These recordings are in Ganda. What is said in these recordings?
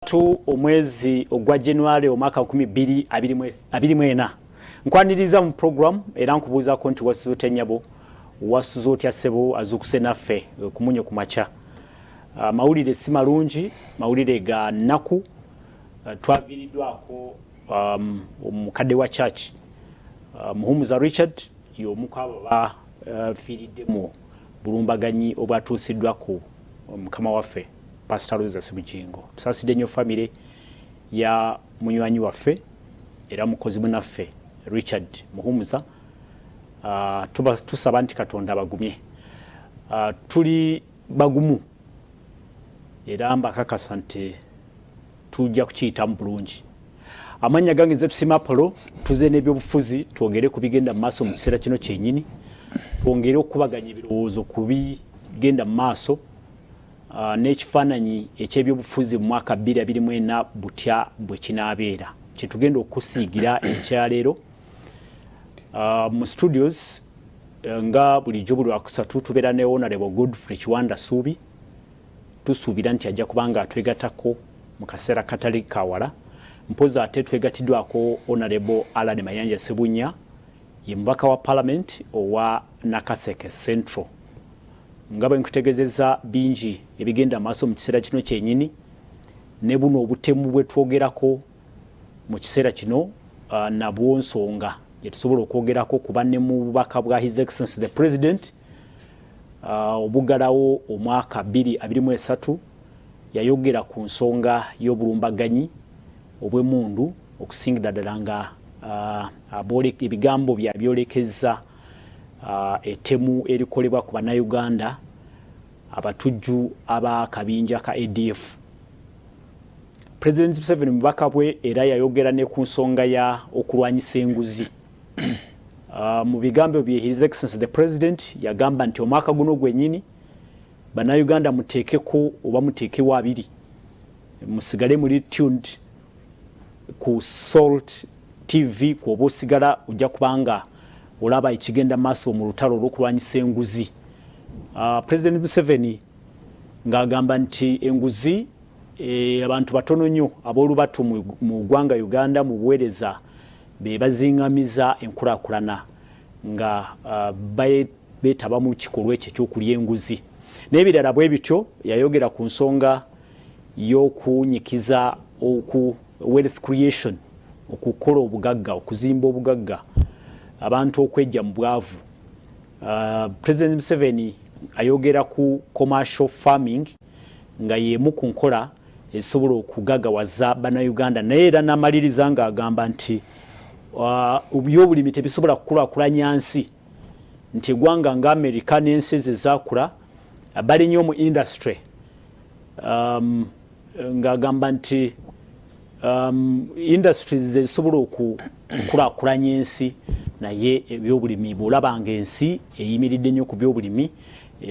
Tu omwezi ogwa January omwaka 2024, nkwaniriza mu program era nkubuuzaako nti wasuze otya nnyabo, wasuze otya ssebo, azuukuse naffe kumunye ku makya. Mawulire si malungi, mawulire ga nnaku. Twaviiriddwako omukadde wa church, Muhumuza Richard, y'omu ku abo bafiiridde mu bulumbaganyi obwatuusiddwa ku mukama waffe Pastor Aloysius Bugingo. Tusaasidde nnyo famire ya munywanyi waffe era mukozi munaffe Richard Muhumuza. Tusaba nti Katonda abagumye. Tuli bagumu era mbakakasa nti tujja kukiyitamu bulungi. Amannya gange nze Tusima Apollo. Tuze n'ebyobufuzi, twongere ku bigenda mu maaso mu kiseera kino kyennyini, twongere okukubaganya ebirowoozo ku bigenda mu maaso n'ekifaananyi eky'ebyobufuzi mu mwaka 2024 butya bwe kinaabeera, kyetugenda okusiigira ekyaleero. Mu studios, nga bulijjo buli lwakusatu, tubeera ne Honorable Godfrey Kiwanda Suubi. Tusuubira nti ajja kubanga atwegattako mu kaseera katali kawala. Mpozi ate twegatiddwako Honorable Alan Mayanja Sebunya, ye mubaka wa parliament owa Nakaseke Central. Nga bwe nkutegezeza, bingi ebigenda maaso mu kiseera kino kyenyini, ne buno obutemu bwe twogerako mu kiseera kino, nabwo nsonga gyetusobola okwogerako, kuba ne mu bubaka bwa His Excellency the President obugalawo omwaka 2023 yayogera ku nsonga y'obulumbaganyi obw'emundu, okusingira ddala nga ebigambo bya byolekeza ettemu erikolebwa ku Bannayuganda, abatujju abakabinja ka ADF. President Museveni mu bubaka bwe era yayogera ne ku nsonga ya okulwanyisa enguzi. Mu bigambo bye, His Excellency the President yagamba nti omwaka guno gwennyini, Bannayuganda muteekeko oba muteekewo abiri, musigale muli tuned ku Salt TV, kwoba osigala ojja kubanga olaba ekigenda maaso mu lutalo olw'okulwanyisa enguzi. President Museveni ng'agamba nti enguzi, abantu batono nnyo ab'olubatu mu ggwanga Uganda mu buweereza be bazingamiza enkulaakulana nga beetaba mu kikolwa ekyo ekyokulya enguzi n'ebirala bwe bityo. Yayogera ku nsonga y'okunyikiza oku wealth creation, okukola obugagga, okuzimba obugagga, abantu okwejja mu bwavu. President Museveni ayogera ku commercial farming nga y'emu ku nkola ezisobola okugagawaza Bannayuganda, naye era n'amaliriza ng'agamba nti ebyobulimi tebisobola kukulaakulanya nsi, nti eggwanga nga Amerika n'ensi ezo ezaakula bali nnyo mu industry, ng'agamba nti industries zezisobola okukulaakulanya ensi, naye ebyobulimi bw'olaba nga ensi eyimiridde nnyo ku byobulimi,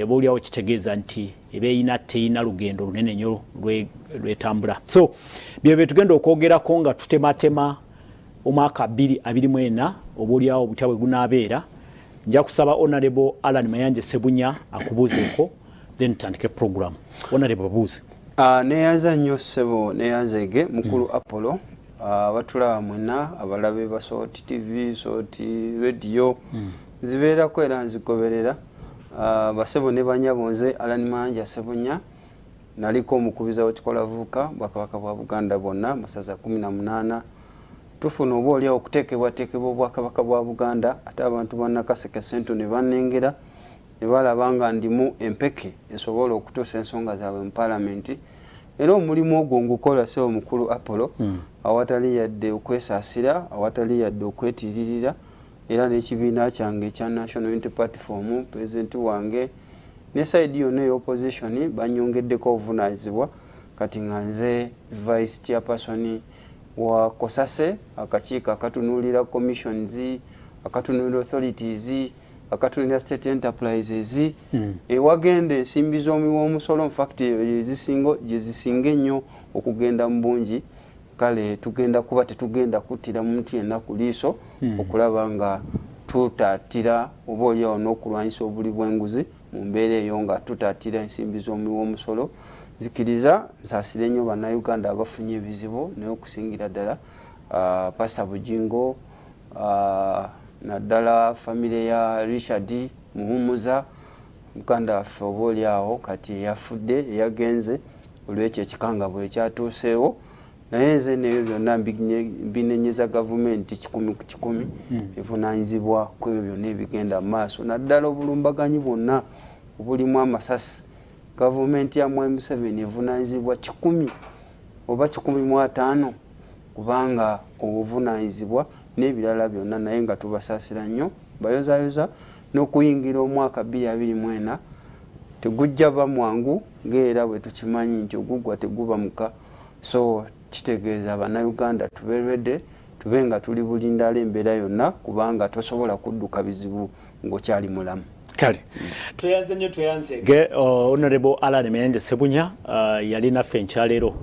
oba oliawo kitegeeza nti eba eyina teyina lugendo lunene nnyo lwetambula. So bye byetugenda okwogerako nga tutematema omwaka 2024, oba oliawo butya bwe gunaabeera. Nja kusaba Honorable Alan Mayanja Sebunya akubuuzeeko, then tutandike program. Honorable, babuuze. Neyanza nnyo ssebo, neyanzege mukulu Apollo. Abatulaba mwenna, abalabe ba Salt TV, Salt Radio, zibeerako era nzigoberera. Basebo ne banyabo, nze Alan Mayanja Sebunya, naliko omukubiza wekikolavuuka Bwakabaka bwa Buganda bwonna, masaza 18. Tufuna oba oliawo okuteekebwateekebwa Obwakabaka bwa Buganda, ate abantu ba Nakaseke Central ne bannengera ne balaba nga ndimu empeke esobola okutuusa ensonga zaabwe mu paalamenti, era omulimu ogwo ngukola, sebo mukulu Apollo, awatali yadde okwesaasira, awatali yadde okwetiiririra. Era n'ekibiina kyange ekya National Unity Platform, pulezidenti wange ne side yonna ey'opposition banyongeddeko obuvunanyizibwa. Kati nga nze vice chairperson wa COSASE, akakiiko akatunuulira commissions, akatunuulira authorities, akatunuulira state enterprises, ewagenda ensimbi z'omuwi w'omusolo, infact gye zisinga ennyo okugenda mu bungi. Kale tugenda kuba tetugenda kuttira muntu yenna ku liiso okulaba nga tutaatira oba oliawo n'okulwanyisa obuli bw'enguzi mu mbeera eyo, nga tutaatira ensimbi z'omuwi w'omusolo. Nzikiriza nsaasire nnyo Bannayuganda abafunye ebizibu, naye okusingira ddala Pastor Bugingo, naddala famire ya Richard Muhumuza, muganda waffe oba oli awo kati eyafudde, eyagenze olwekyo ekikangabwa ekyatuuseewo. Naye nze nebyo byonna mbinenyeza gavumenti 100%. Evunaanyizibwa ku ebyo byonna ebigenda mu maaso, naddala obulumbaganyi bwonna obulimu amasasi. Gavumenti ya Mwami Museveni evunaanyizibwa 100 oba 150, kubanga obuvunaanyizibwa n'ebirala byonna. Naye nga tubasaasira nnyo, bayozayoza n'okuyingira omwaka 2024 tegujja ba mwangu, ng'era bwe tukimanyi nti ogugwa teguba muka. So kitegeeza Abannayuganda tube ready, tube nga tuli bulindaala embeera yonna, kubanga tosobola kudduka bizibu ng'okyali mulamu. Kale tweyanze nnyo, tweyanze Honorable Allan Mayanja Sebunya, yali naffe enkyaleero.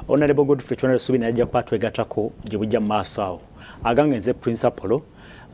Honorable Godfrey Kiwanda Subi naye ajja kuba twegattako gye bujja mu maaso awo. Agange nze Prince Apollo.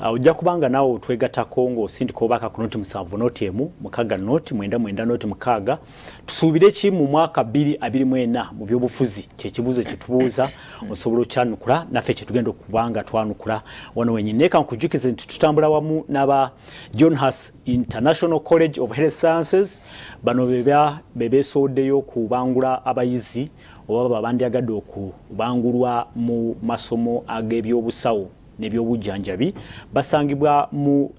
Ojja kubanga naawe otwegattako ng'osindika obubaka ku 07 01 6 0 9 9 0 6. Tusuubire ki mu mwaka 2024 mu byobufuzi? Kyekibuuzo kyetubuuza, osobola okyanukula naffe kyetugenda okubanga twanukula wano wenyini. Naye kankujjukize nti tutambula wamu n'aba John Huss International College of Health Sciences. Bano be beesowoddeyo okubangula abayizi oba babandyagadde okubangulwa mu masomo ag'ebyobusawo n'ebyobujjanjabi. Basangibwa mu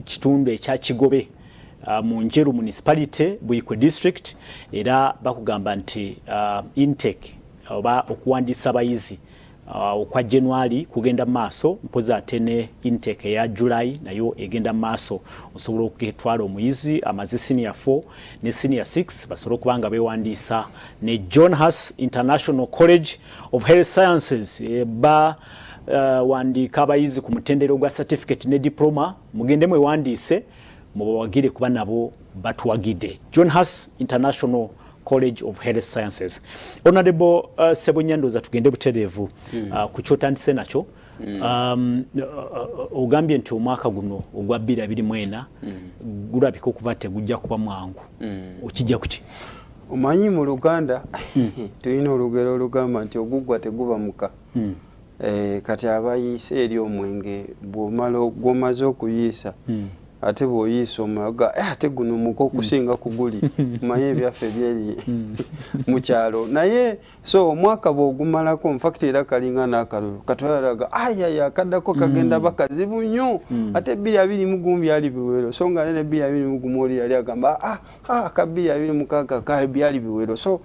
kitundu ekya Kigobe, mu Njeru Municipality, Buikwe District. Era bakugamba nti intake oba okuwandiisa abayizi okwa January kugenda maaso mpozi, ate ne intake eya July nayo egenda maaso. Osobola okutwala omuyizi amaze senior 4 ne senior 6, basobole okuba nga bewandiisa ne John Huss International College of Health Sciences. E, ba wandiika abayizi ku mutendera gwa certificate ne diploma. Mugende mwewandiise, mubawagire kuba nabo batuwagidde. John Huss International College of Health Sciences. Honorable Sebunya, ndowooza tugende butereevu ku kyotandise nakyo. Ogambye nti omwaka guno ogwa 2024 gulabika okuba tegujja kuba mwangu. Okijja kuki? Omanyi mu Luganda tulina olugero olugamba nti oguggwa teguba muka. Kati abayiisa eri omwenge, bwomala gwomaze okuyiisa, ate bw'oyiisa omulaga, ate guno muka okusinga kuguli. Manye ebyaffe byeri mu kyalo. Naye so omwaka bw'ogumalako, in fact era kalinga n'akalulu katwalaga ayaya akaddako kagenda bakazibu nnyo. Ate 2021 byali biwero, so nga nene 2021 oli yali agamba, ah, ah, aka 2026 byali biwero. So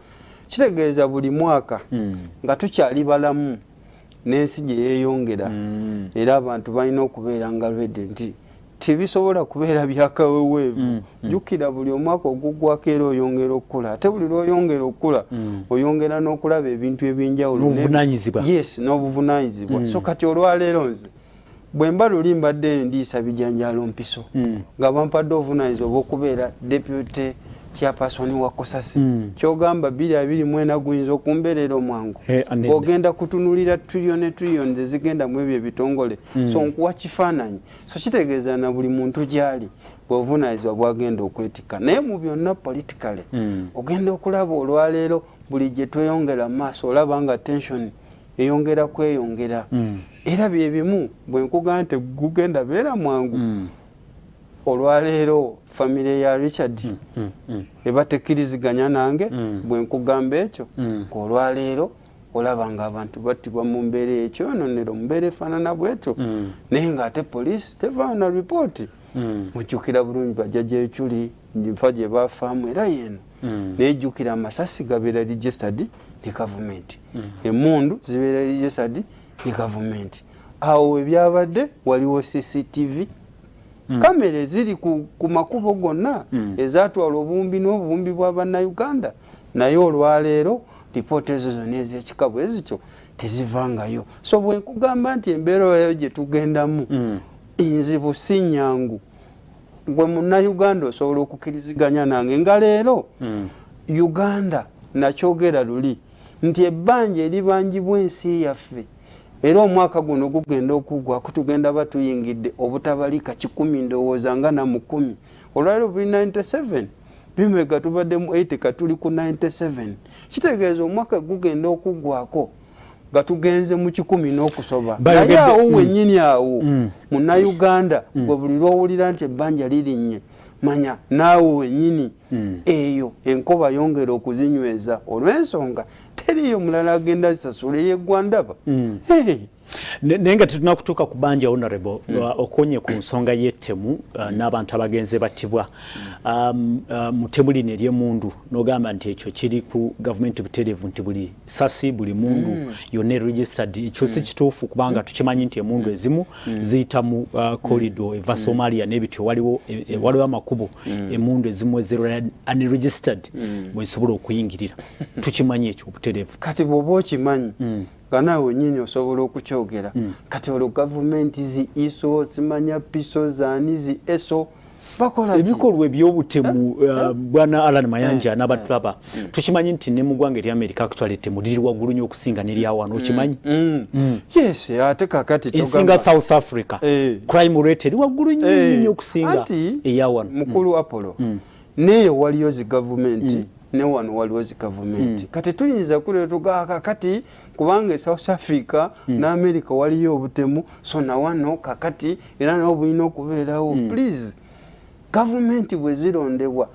kitegeeza buli mwaka nga tukyali balamu n'ensi gye yeeyongera, era abantu balina okubeera nga ready nti tebisobola kubeera byakaweweevu. Jjukira buli omwaka oguggwako era oyongera okukula, ate buli lwoyongera okukula oyongera n'okulaba ebintu ebyenjawulo. N'obuvunanyizibwa. Yes, n'obuvunanyizibwa. So kati olwaleero nze bwe mba luli mbadde ndiisa bijanjaalo mpiso, nga bampadde obuvunanyizibwa obw'okubeera deputy chairperson wa COSASE, kyogamba 2024 guyinza okumbeerera omwangu? Nedda. Ogenda kutunulira trillion ne trillions ezigenda mu ebyo ebitongole. So nkuwa kifaananyi. So kitegeeza na buli muntu gyali bwobuvunanyizibwa bwagenda okwetikka. Naye mu byonna, politically, ogenda okulaba olwaleero buli gye tweyongera mu maaso olaba nga tension eyongera kweyongera. Era byebimu bwe nkugamba nti gugenda beera mwangu. Olwaleero famire ya Richard eba tekkiriziganya nange bwe nkugamba ekyo. Olwaleero olaba nga abantu battibwa mu mbeera ekyononero, mu mbeera efaanana bwetyo, naye ng'ate poliisi tevaayo na ripooti. Mujjukira bulungi bajjajja ekyuli nfa gye bafaamu era yeeno. Naye jjukira amasasi gabeera registered ne gavumenti, emundu zibeera registered ne gavumenti. Awo webyabadde waliwo CCTV kamera eziri ku makubo gonna ezatwala obuwumbi n'obuwumbi bwa Bannayuganda, naye olwaleero lipoota ezo zonna ez'ekika bwe zityo tezivangayo. So bwe nkugamba nti embeera eyo gye tugendamu nzibu, si nyangu, gwe Munnayuganda osobola okukkiriziganya nange nga leero Uganda nakyogera luli nti ebbanja eribanjibwa ensi yaffe, era omwaka guno gugenda okuggwako tugenda batuyingidde obutabalika kikumi, ndowooza nga na mukumi. Olwaliro buli 97 Bimega tubadde mu 80, katuli ku 97. Kitegeeza omwaka gugenda okuggwako nga tugenze mu 100 n'okusoba. Naye awo wennyini awo, Munnayuganda gwe, buli lwowulira nti ebbanja lirinnye, manya naawe wennyini eyo enkoba yongera okuzinyweza, olw'ensonga teriyo mulala agenda zisasula eyeggwandaba. Naye nga tetuna kutuuka ku banja, honorable, okonye ku nsonga y'ettemu n'abantu abagenze battibwa mu ttemu lino ery'emundu, n'ogamba nti ekyo kiri ku gavumenti butereevu, nti buli sasi, buli mundu yonna registered. Ekyo si kituufu, kubanga tukimanyi nti emundu ezimu ziyita mu corridor eva Somalia n'ebityo. Waliwo amakubo emundu ezimu eziri unregistered bwe zisobola okuyingirira. Tukimanyi ekyo obutereevu. Kati bw'oba okimanyi nga naawe wenyini osobola okukyogera, kati olwo gavumenti zi ISO, simanya PISO, zaani zi ESO, bakola ki? Ebikolwa ebyobutemu, bwana Alan Mayanja n'abatulaba, tukimanyi nti ne mu ggwanga erya America actually ettemu liri waggulu nnyo okusinga neryawano. Okimanyi? Yes, ate kakati ensinga South Africa, crime rate eri waggulu nnyo nnyo okusinga Anti eyawano. Mukulu Apollo, neeyo waliyo zi gavumenti, ne wano waliwo zi gavumenti. Kati tuyinza kulera tugaa kakati kubanga e South Africa ne America waliyo obutemu, so nawano kakati era nabo bulina okubeerawo. Please, gavumenti bwe zirondebwa,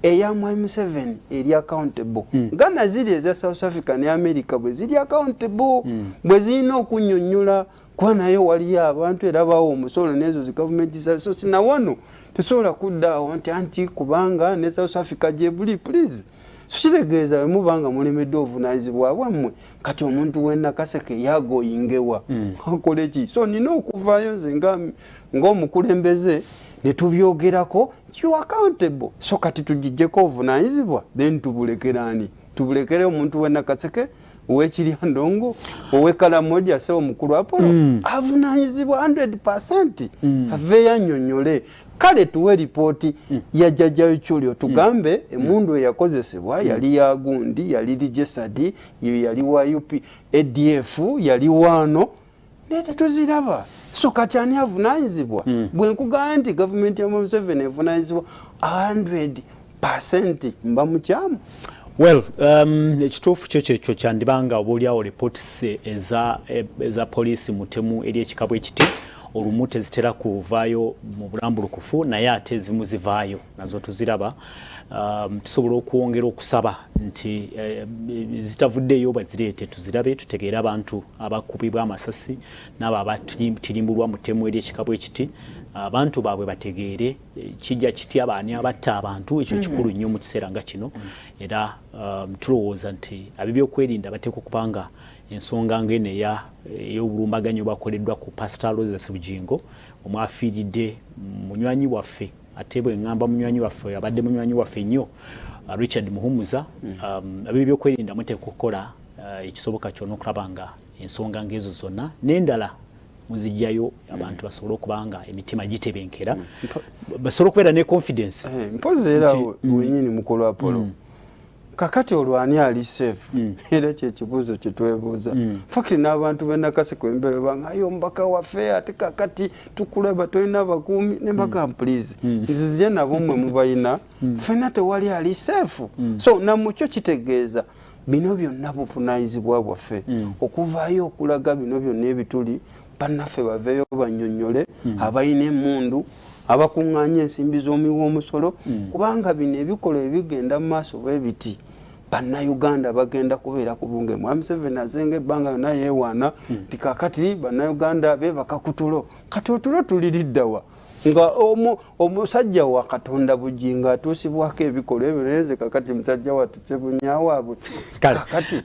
eya Mwami Museveni eri accountable nga naziri eza South Africa ne America bwe ziri accountable, bwe zirina okunnyonnyola, kuba naye waliyo abantu era bawa omusolo nezo zi gavumenti. So sinawano tesobola kuddaawo nti anti kubanga ne South Africa gyebuli. Please, so kitegeeza bwe muba nga mulemedde obuvunanyizibwa bwammwe, kati omuntu w'enakaseke yagoyingewa akole ki? So nina okuvaayo nze ng'omukulembeze ne tubyogerako, you accountable. So kati tugijjeko obuvunanyizibwa, then tubulekeraani? Tubulekere omuntu w'enakaseke, ow'ekiryandongo, ow'ekalamoja? Se omukulu Apollo avunanyizibwa 100. Aveeyo annyonnyole. Kale tuwe ripooti ya jjajjayo Kyulyo, tugambe emundu eyakozesebwa yali ya gundi, yali registered, yo yali wa UP ADF, yali waano, naye tetuziraba. So kati ani avunanyizibwa? Bwe nkugamba nti gavumenti ya Museveni evunanyizibwa 100, mba mukyamu? Well, ekituufu kyo kyekyo, kyandibanga obaoliawo reports eza poliisi mutemu eri ekika bwe kiti olumu tezitera kuvaayo mu bulambulukufu, naye ate ezimu zivaayo nazo tuziraba. Tusobola okwongera okusaba nti zitavuddeeyo bazireete tuzirabe, tutegeere abantu abakubibwa amasasi n'abo abatirimbulwa mu ttemu eri ekika bwe kiti, abantu baabwe bategeere kijja kitya, baani abatta abantu. Ekyo kikulu nnyo mu kiseera nga kino. Era tulowooza nti ab'ebyokwerinda bateekwa okuba nga ensonga ng'eno ey'obulumbaganyi obwakoleddwa ku Pastor Aloysius Bugingo, omwafiiridde munywanyi waffe, ate bwe ŋŋamba munywanyi waffe, abadde munywanyi waffe nnyo, Richard Muhumuza, ab'ebyokwerinda muteekwa okukola ekisoboka kyonna okulaba nga ensonga ng'ezo zonna n'endala muzijjayo, abantu basobole okuba nga emitima gitebenkera, basobole okubeera ne confidence. Mpozi era wenyini, mukulu Apollo, kakati olwani ali safe? Era kyekibuuzo kyetwebuuza. Fact, n'abantu benakaseko embeera bangayo omubaka waffe, ate kakati tukulaba tolina bakuumi. Nembaga, please, nzizye nabo mmwe mubalina, ffenna tewali ali safe. So namukyo kitegeeza bino byonna buvunanyizibwa bwaffe okuvaayo okulaga bino byonna ebituli, bannaffe baveeyo bannyonnyole, abalina emundu, abakuŋŋaanya ensimbi z'omuwi w'omusolo, kubanga bino ebikolwa ebigenda mu maaso bwe biti, Bannayuganda bagenda kubeera ku bunge. Mwami Museveni azenga ebbanga yonna yeewaana nti kakati Bannayuganda beebaka ku tulo. Kati otulo tuliriddawa nga omusajja wa Katonda Bugingo atuusibwako ebikolwa ebyo? Naye nze kakati musajja wattu sebunyawaabwe kakati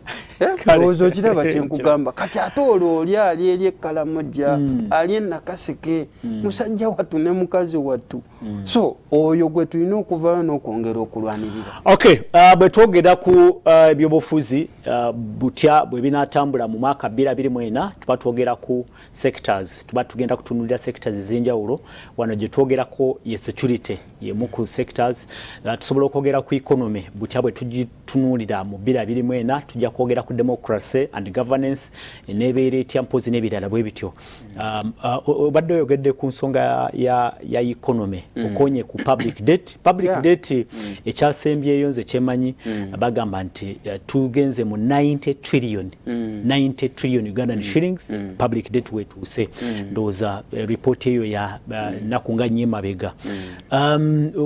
ndowooza okiraba kyenkugamba. Kati ate olwo oli ali eri ekkalamojja, ali enakaseke, musajja wattu ne mukazi wattu. So oyo gwe tulina okuvaayo n'okwongera okulwanirira. Okay, bwe twogera ku ebyobufuzi butya bwe binaatambula mu mwaka 2024, tuba twogera ku sectors, tuba tugenda kutunulira sectors ez'enjawulo. Wano gye twogerako ye security. Yemu ku sectors tusobola okwogera ku economy butya bwe tugitunuulira mu 2024. Tujja kwogera ku democracy and governance nebeera etya, mpozi n'ebirala bwe bityo. Obadde oyogedde ku nsonga ya economy, okonye ku public debt. Public debt ekyasembyeyo nze kyemanyi, bagamba nti tugenze mu 90 trillion, 90 trillion Ugandan shillings public debt wetuuse. Ndowooza report eyo ya nnaku nga nnyo emabega.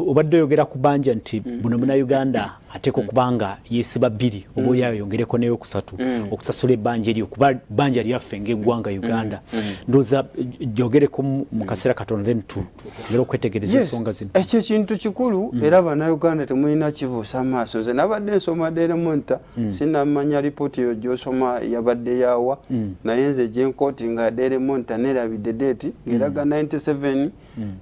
Obadde oyogera ku banja nti buno munauganda ateeka okubanga yeesiba bbiri oba oyo ayongereko neyokusatu okusasula ebbanja eryo, kuba bbanja lyaffe ng'eggwanga Uganda. Ndowooza gyogereko mu kaseera katono, then twongere okwetegereza ensonga zino. Ekyo kintu kikulu era Bannayuganda temulina kibuusa maaso. Nze nabadde nsoma Daily Monitor, sinamanya ripooti eyo gyosoma yabadde yawa, naye nze gyenkooti nga Daily Monitor nerabidde date ng'eraga 97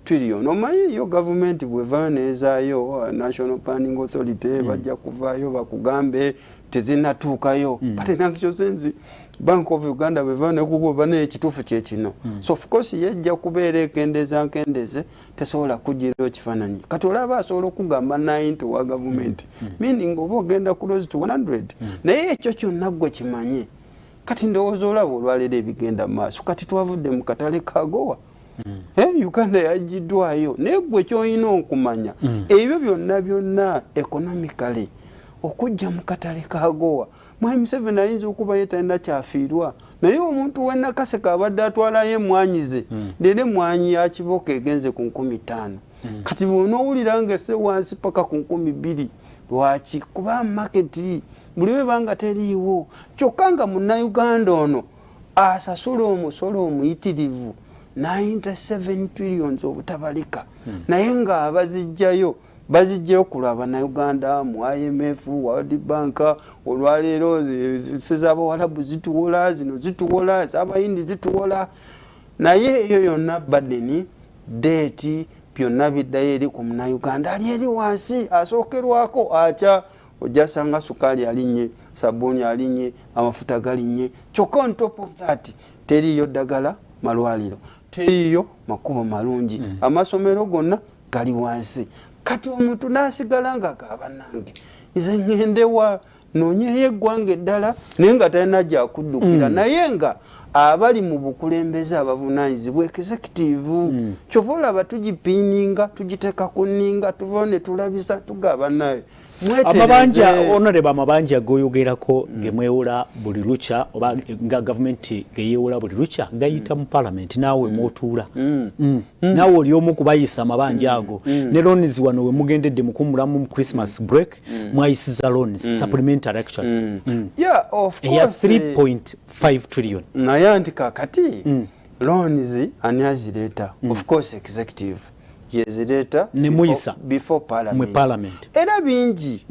trillion. Omanyi yo gavumenti bwevayo nezaayo National Planning Authority bajja kuvaayo bakugambe tezinatuukayo, but in actual sense Bank of Uganda bwevayo nekukuba naye ekituufu kyekino. So of course yejja kubeera ekendeza nkendeze, tesobola kugira ekifaananyi. Kati olaba asobola okugamba 90 wa gavumenti, meaning oba ogenda close to 100, naye ekyo kyonna gwe kimanye. Kati ndowooza olaba olwaleero ebigenda mu maaso, kati twavudde mu katale kagowa. Uganda yagiddwayo, naye gwe kyolina okumanya ebyo byonna byonna economically okujja mu katale kagowa, Mwami Museveni ayinza okuba ye talina kyafiirwa, naye omuntu wenakaseka abadde atwalayo emwanyi ze, leero emwanyi ya kiboko egenze ku 5000. Kati bwonoowulira nga esse wansi paka ku 2000, lwaki? Kuba market buli webanga teriiwo. Kyokka nga Munnayuganda ono asasula omusolo omuyitirivu 97 trillions obutabalika, naye nga abazijjayo bazijjayo ku lwa Bannayuganda mu IMF, World Bank. Olwaleero z'Abawalabu zituwola, zino zituwola, ez'Abayindi zituwola, naye eyo yonna burden, debt, byonna biddayo eri ku Munnayuganda ali eri wansi asookerwako atya. Ojasanga sukaali alinnye, sabuuni alinnye, amafuta galinnye, kyokka on top of that teriiyo ddagala malwaliro, teriiyo makubo malungi, amasomero gonna gali wansi. Kati omuntu n'asigala nga gaba nange nze ŋŋendewa noonyeyo eggwanga eddala, naye nga talina gyakuddukira. Naye nga abali mu bukulembeze abavunanyizibwa executive, kyova olaba tugipiininga, tugiteeka ku nninga, tuvayo ne tulabisa tugaba naye. Amabanja, honorable, amabanja goyogerako gemwewola buli lukya oba nga gavumenti geyewola buli lukya gayita mu parliament, naawe mwotuula. Naawe oli omu kubayisa amabanja ago ne loans. Wano we mugendedde mukumulamu mu Christmas break, mwayisiza loans, supplementary actually, Yeah, of eya course, 3.5 trillion. Naye anti kakati loans ani azireeta? Of course executive yezireeta. Ne muyisa. Before parliament. Mwe parliament. Era bingi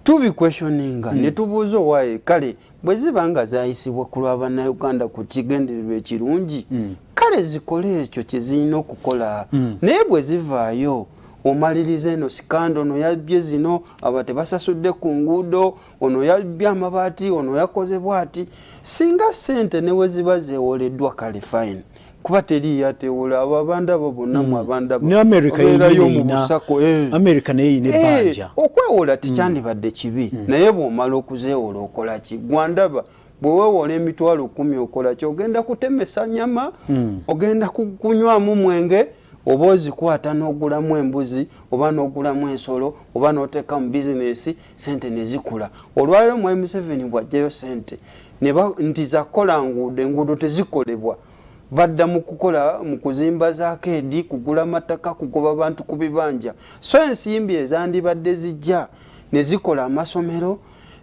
tubiquestioninga ne tubuuza owaaye. Kale bwe ziba nga zayisibwa ku lwa Bannayuganda ku kigendererwa ekirungi, kale zikole ekyo kye zirina okukola, naye bwe zivaayo omaliriza eno scandal, ono yabbye zino, aba tebasasudde ku nguudo, ono yabbye amabaati, ono yakoze bwati. Singa sente ne we ziba zeewoleddwa, kale fine, kuba teriiyo atewola. Abo abandabo bonna mu abandabo Ne America obeerayo yennyini mu erina- busako. America naye erina ebbanja. Okwewola tekyandibadde kibi, naye bw'omala okuzeewola okola ki? Gwandaba bwe weewola 100,000 okola ki? Ogenda kutemesa nyama, ogenda kunywamu mwenge, oba ozikwata n'ogulamu embuzi oba n'ogulamu ensolo oba n'oteeka mu bizinesi, sente ne zikula. Olwaleero mu Museveni bw'aggyayo sente nti zakukola nguudo, enguudo tezikolebwa, badda mu kukola mu kuzimba zakeedi, kugula mataka, kugoba bantu ku bibanja. So ensimbi ezandibadde zijja ne zikola amasomero,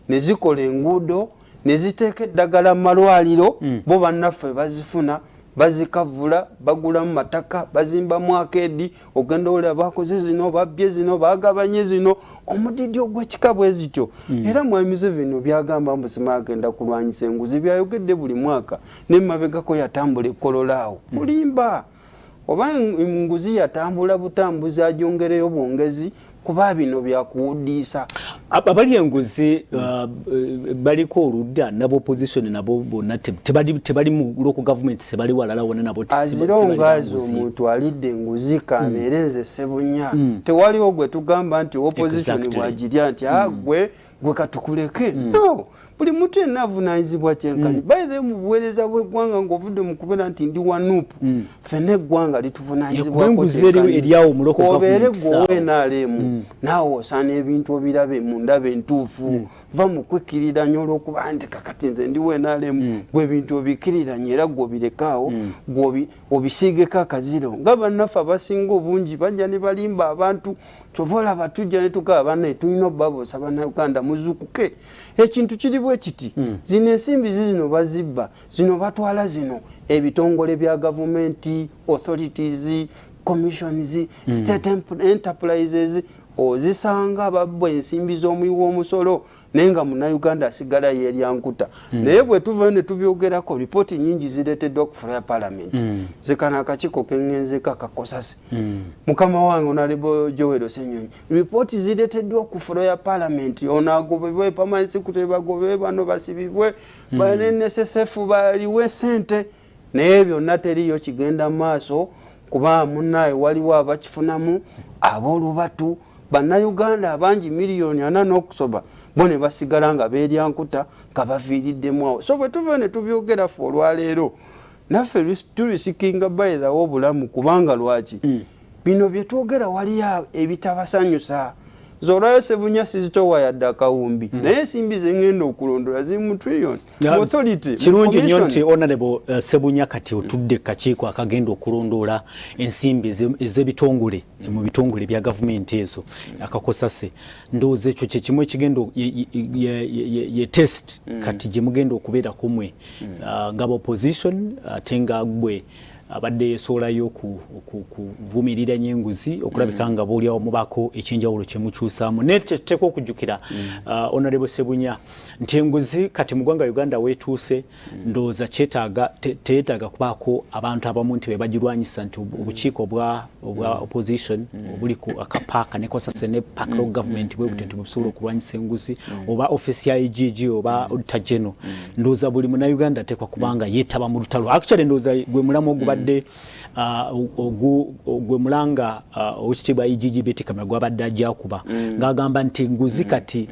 ne zikola enguudo, ne ziteeka eddagala mu malwaliro, bo bannaffe bazifuna, bazikavula, bagulamu mataka, bazimbamu arcade. Ogenda olaba bakoze zino, babbye zino, bagabanye zino, omudidi ogwekika bwe zityo. Era Mwami Museveni byagamba mbu sima agenda kulwanyisa enguzi, byayogedde buli mwaka, nemabegako yatambula ekololaawo kulimba oba enguzi yatambula butambuzi, agyongereyo bwongezi, kuba bino byakuwudiisa. Abali enguzi baliko oludda nabo opposition nabo bonna tebali mu local government, sebali walala wonna nabo. Azirongaazi omuntu alidde enguzi kambeere nze Sebunya, tewaliwo gwe tugamba nti opposition bwagirya nti gwe gwe katukuleke. No, buli muntu yenna avunaanyizibwa kyenkanyi. By the mu buweereza bw'eggwanga, ng'ovudde mu kubeera nti ndi wa NUP, ffenna eggwanga lituvunanyizibwaobeere gwe owa NRM, naawe osaana ebintu obirabe mu ndaba entuufu. Va mu kwekkiriranya olw'okuba nti kakati nze ndi wa NRM, gwe ebintu obikkiriranya era gwe obirekaawo, gwe obisiigeko akaziro, nga bannaffe abasinga obungi bajja ne balimba abantu. Kyova olaba tujja ne tugaba, bannaye tulina obbabuusa, Bannayuganda muzuukuke, ekintu kiri bwe kiti. Zino ensimbi zizino bazibba, zino batwala, zino ebitongole bya gavumenti, authorities, commissions, state enterprises, ozisanga babba ensimbi z'omuwi w'omusolo, naye nga Munnayuganda asigala yeerya nkuta. Naye bwe tuvayo ne tubyogerako, ripooti nyingi zireeteddwa ku floor ya parliament. Zikano akakiiko keŋŋenzeko akakosase, mukama wange Honorable Joel Senyonyi, ripooti zireeteddwa ku floor ya parliament, ono agobebwe, permanent secretary bagobebwe, bano basibibwe, ba NSSF baliwe sente, naye byonna teriyo kigenda maaso, kuba munnaye waliwo abakifunamu aboolubatu. Bannayuganda abangi miliyoni 40 n'okusoba bo ne basigala nga beerya nkuta nga baviiriddemu awo. So bwe tuva ne tubyogera ffe olwaleero, naffe tulisikinga bayirawo obulamu, kubanga lwaki bino bye twogera waliyo ebitabasanyusa. Zolwayo Sebunya sizitowa yadde akawumbi, naye ensimbi zengenda okulondola ziri mu trillion authority. Kirungi nnyo nti Honorable Sebunya kati otudde kakiiko akagenda okulondoola ensimbi ez'ebitongole mu bitongole bya gavumenti ezo akakosase. Ndowooza ekyo kyekimu ekigenda ye test kati gye mugenda okubeerako mwe nga opposition, ate nga gwe abadde yesoolayo kuvumirira nnyo enguzi, okulabika nga boolyawo mubaako ekyenjawulo kyemukyusaamu. Naye tetuteekwa okujjukira, Honorable Sebunya, nti enguzi kati mu ggwanga Uganda weetuuse, ndowooza kyetaaga teyeetaaga kubaako abantu abamu nti be bagirwanyisa, nti obukiiko obwa opposition obuli ku akapaaka ne kosase ne PAC government bwe butyo nti busobola okulwanyisa enguzi, oba office ya IGG oba Auditor General. Ndowooza buli Munnayuganda ateekwa kubanga yeetaba mu lutalo. Actually ndowooza gwe mulamu ogubadde gwe mulanga Owekitiibwa IGG Beti Kamya gwabadde ajja kuba ng'agamba nti nguzi kati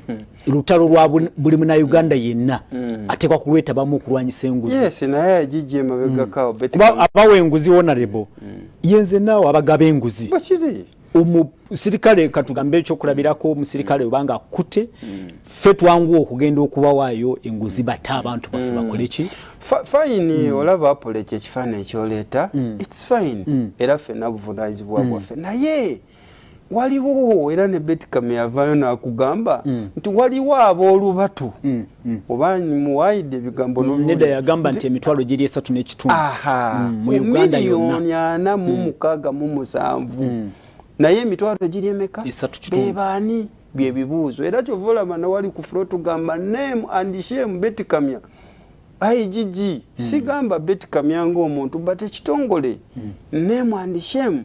lutalo lwa buli Munnayuganda yenna, ateekwa kulwetabamu okulwanyisa enguzi. Yes, naye IGG emabegakawo. Kuba abawa enguzi, Honorable, yenze naawe abagaba enguzi. Bwekiri. Omusirikale, katugambe ekyokulabirako, omusirikale obanga akutte, ffe twanguwa okugenda okubawaayo enguzi batte abantu baffe bakole ki. Fine, olaba Apollo, ekyo ekifaananyi ekyoleeta, it's fine, era ffenna buvunanyizibwa bwaffe, naye waliwo era ne Beti Kamya yavaayo n'akugamba nti waliwo aboolubatu, oba muwaayidde ebigambo. Nedda, yagamba nti emitwalo giri 3.5 Aha, mu ku Uganda yonna. miliyoni 46, naye emitwalo giri emeka? 3.5. Bebaani? Byebibuuzo. Era kyova olaba nawali ku floor tugamba name and shame Beti Kamya, IGG. Sigamba Beti Kamya ngaomuntu, but ekitongole, name and shame.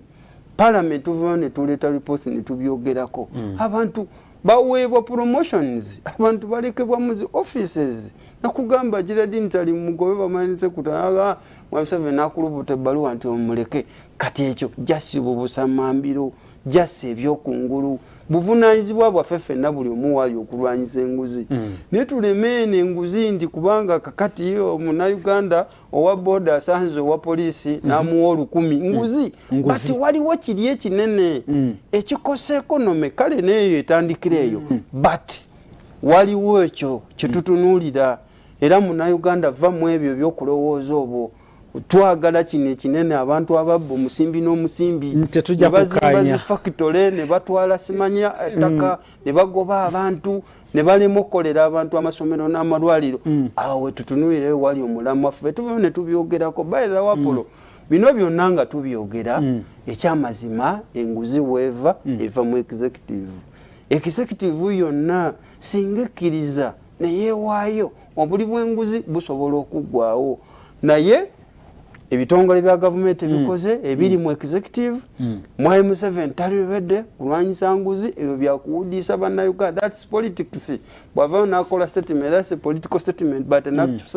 Parliament tuvayo ne tuleeta reports ne tubyogerako. Abantu baweebwa promotions, abantu balekebwa mu zi offices. Nakugamba Geraldine Ntali mugobe, bamanyize kutaga Museveni nakulubuta ebbaluwa nti omuleke. Kati ekyo jasi bubusamambiro, jasi ebyokungulu. Buvunanyizibwa bwaffe ffenna, buli omu wali okulwanyisa enguzi, naye tuleme eno enguzi nti kubanga kakati Omunnayuganda owa boda asanze owa poliisi n'amuwa 1000, nguzi. Nguzi. But waliwo kiri ekinene ekikosa economy, kale neeyo etandikira eyo, but waliwo ekyo kyetutunuulira. Era Munnayuganda, va mu ebyo ebyokulowooza obwo. Twagala kino ekinene, abantu ababba omusimbi n'omusimbi, Tetujja ne bazimba kukkaanya. zi factory, ne batwala simanya ettaka, ne bagoba abantu, ne balema okukolera abantu amasomero n'amalwaliro. Awo wetutunulireyo wali omulamu waffe, tuvayo ne tubyogerako. By the way, Apollo, bino byonna nga tubyogera, ekyamazima enguzi weeva eva mu executive. Executive yonna singa ekkiriza neyeewaayo, obuli bw'enguzi busobola okuggwawo, naye Ebitongole bya gavumenti ebikoze ebiri mu executive, Mwami Museveni talibedde kulwanyisa nguzi. Ebyo byakuwudiisa Bannayuganda, that's politics. Bw'avaayo n'akola statement, that's a political statement, but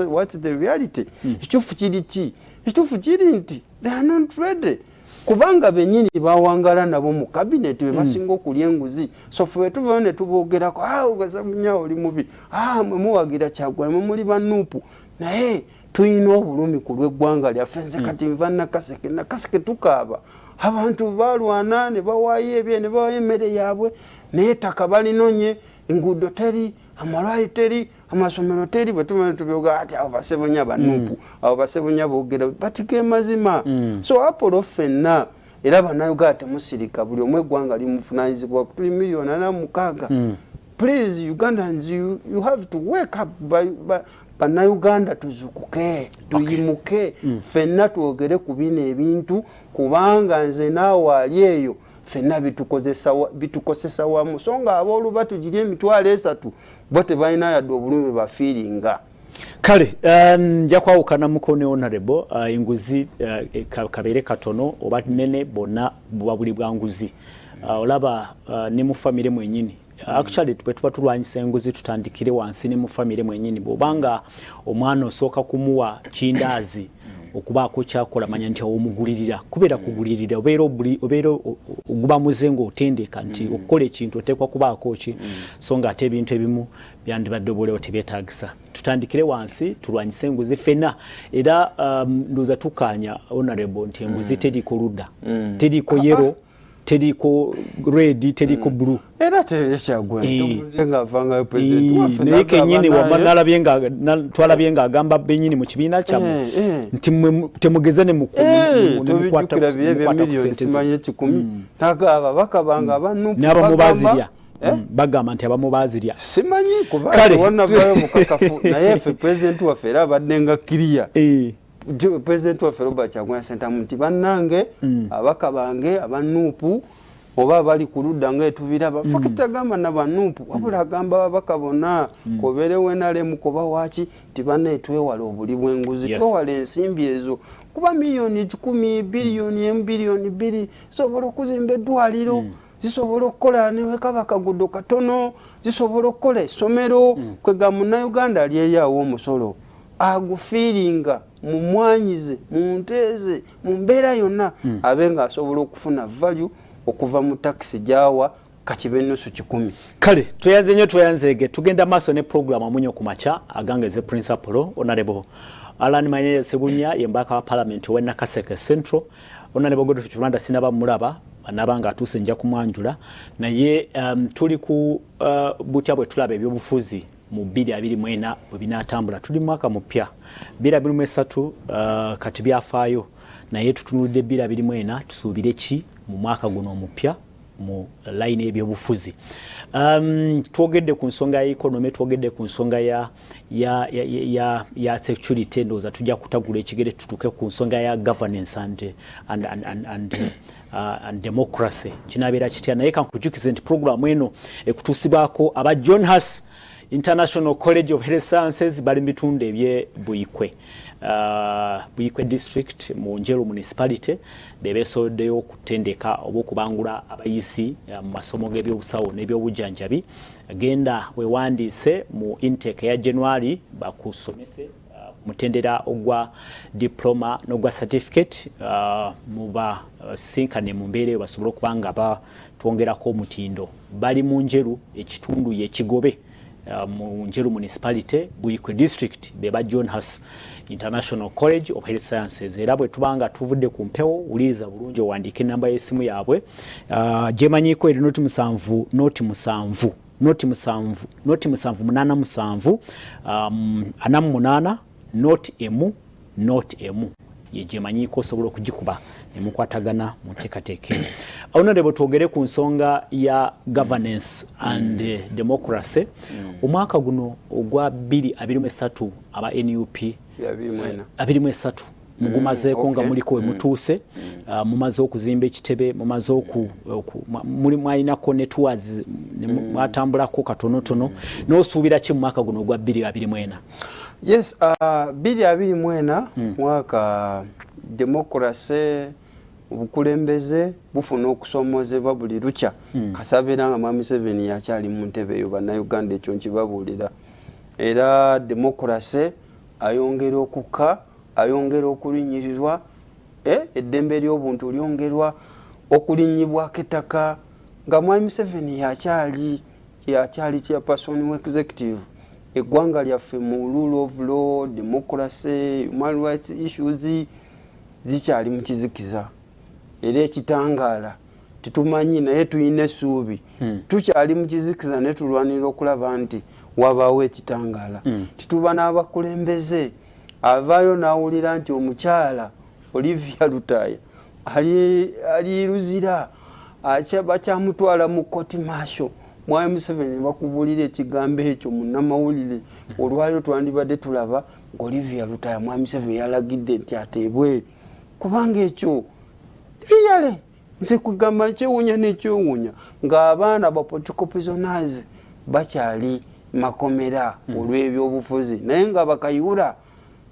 what's the reality? Ekituufu kiri ki? Ekituufu kiri nti they are not ready, kubanga bennyini bawangala nabo mu cabinet be basinga okulya enguzi. So ffe tuvayo ne tubogerako, "Ah, Ssebunya oli mubi, ah, mwe muwagira Kyagulanyi, mwe muli ba NUP," naye tulina obulumi ku lw'eggwanga lyaffe. Nze kati nva Nakaseke. Nakaseke tukaaba, abantu balwana ne bawaayo ebye ne bawaayo emmere yaabwe, naye ettaka balinonye, enguudo teri, amalwaliro teri, amasomero teri. Bwe tuva tubyoga ati abo basebunya ba NUP, abo basebunya boogera batika mazima. So Apollo, ffenna era Bannayuganda temusirika, buli omu eggwanga limuvunanyizibwa. Tuli 46 million. Please Ugandans, you have to wake up. Bannayuganda tuzukuke, tuyimuke, ffenna twogere ku bino ebintu, kubanga nze naawe ali eyo ffenna bitukosesa wamu. So nga abooluba tugiri 30,000 bo tebalina yadde obulumi bafiiringa. Kale nja kwawukanamuko ne honorable. Enguzi kabeere katono oba nene, bonna buba buli bwa nguzi. Olaba ne mu famire mwenyini. Actually bwe tuba tulwanyisa enguzi, tutandikire wansi ne mu famire mwenyini. Bw'obanga omwana osooka kumuwa kindaazi okubaako kyakola, manya nti omugulirira, kubeera kugulirira, obeera oguba muze ng'otendeka nti okukola ekintu oteekwa kubaako ki. So nga ate ebintu ebimu byandibadde obulewo tebyetaagisa. Tutandikire wansi, tulwanyise enguzi ffenna. Era ndowooza tukkaanya, honorable, nti enguzi teriiko ludda, teriiko yellow, teriiko red, teriiko blue. Era tekyagwengavangayo. Naye kenyini nalabye nga twalabye nga agamba benyini mu kibiina kyammwe nti mmwe temugeze ne tobijjukira biri ebyemiliyoni simanyi 100, naga ababaka bange aba NUP. N'abamu bazirya. Bagamba nti abamu bazirya. Simanyi kubanavayo mukakafu, naye ffe pulezidenti waffe era abadde nga kiriya. Pulezidenti waffe Robert Kyagulanyi Ssentamu nti bannange, ababaka bange aba NUP oba abali ku ludda nga etubiraba, fakiti agamba naba NUP, wabula agamba ababaka bonna, kobeerewo NRM koba waki, nti bannaye twewale obuli bw'enguzi, twewale ensimbi ezo, kuba 100 million, 1 biliyoni, 2 biliyoni zisobola okuzimba eddwaliro, zisobola okukola newekaba kagudo katono, zisobola okukola essomero. Kwega Munnayuganda ali eri awo omusolo agufiiringa mu mwanyize, mu nteeze, mu mbeera yonna, abe ng'asobola okufuna value okuva mu takisi gyawa, kakibe nusu kikumi. Kale tweyanze nnyo, tweyanzeege. Tugenda maaso ne program Amunyo ku Makya. Agangeze Prince Apollo. Honorable Alan Mayanja Ssebunya ye mbaka wa parliament owe Nakaseke Central. Honorable Godfrey Kiwanda sinaba mulaba, anaba nga atuuse nja kumwanjula. Naye tuli ku butya bwe tulaba ebyobufuzi mu 2024 bwe binaatambula. Tuli mu mwaka mupya 2023, kati byafaayo, naye tutunulidde 2024. Tusuubire ki mu mwaka guno omupya mu layini y'ebyobufuzi? Twogedde ku nsonga ya economy, twogedde ku nsonga ya security. Ndowooza tujja kutagula ekigere tutuuke ku nsonga ya governance and democracy, kinabeera kitya. Naye kankujukize nti programu eno ekutuusibwako aba John Huss International College of Health Sciences. Bali mu bitundu ebye Buikwe, Buikwe District mu Njeru Municipality. Be beesowoddeyo okutendeka oba okubangula abayisi mu masomo g'ebyobusawo n'ebyobujjanjabi. Genda wewandiise mu intake eya January, bakusomese mutendera ogwa diploma n'ogwa certificate. Mubasinkane mu mbeera eyo basobole okuba nga batwongerako omutindo. Bali mu Njeru, ekitundu ye Kigobe, mu Njeru Municipality, Buikwe District. Beba John Huss International College of Health Sciences. Era bwe tuba nga tuvudde ku mpewo, wuliriza bulungi owandiike enamba y'essimu yaabwe gyemanyiiko eri 07 07 07 07 87 48 0 1 0 1, ye gyemanyiiko, osobola okugikuba nemukwatagana mu nteekateeka eno. Honorable, twogere ku nsonga ya governance and democracy. Omwaka guno ogwa 2023 aba NUP 23 mugumazeeko nga muliko we mutuuse. Mumaze okuzimba ekitebe, mumaze oku, muli mwalinako ne tours, mwatambulako katonotono. N'osuubira ki mu mwaka guno ogwa 2024? Yes, 2024 mwaka Democracy, obukulembeze bufuna okusoomozebwa buli lukya. Kasabeera nga Mwami Museveni yakyali mu ntebe eyo, Bannayuganda, ekyo nkibabuulira. Era democracy ayongera okukka, ayongera okulinyirirwa, eddembe ly'obuntu lyongerwa okulinyibwako ettaka nga Mwami Museveni yakyali chairperson wa executive. Eggwanga lyaffe mu rule of law, democracy, human rights issues zikyali mu kizikiza, era ekitangaala tetumanyi, naye tulina essuubi. Tukyali mu kizikiza naye tulwanira okulaba nti wabaawo ekitangaala. Tituba n'abakulembeze avaayo n'awulira nti omukyala Olivia Lutaya ali Luzira, bakyamutwala mu court martial. Mwami Museveni bakubulira ekigambo ekyo munnamawulire. Olwaliro twandibadde tulaba nga Olivia Lutaya Mwami Museveni yalagidde nti ateebwe, kubanga ekyo really nze kugamba nkyewuunya nekyewuunya ng'abaana ba political prisoners bakyali makomera olw'ebyobufuzi, naye nga bakayura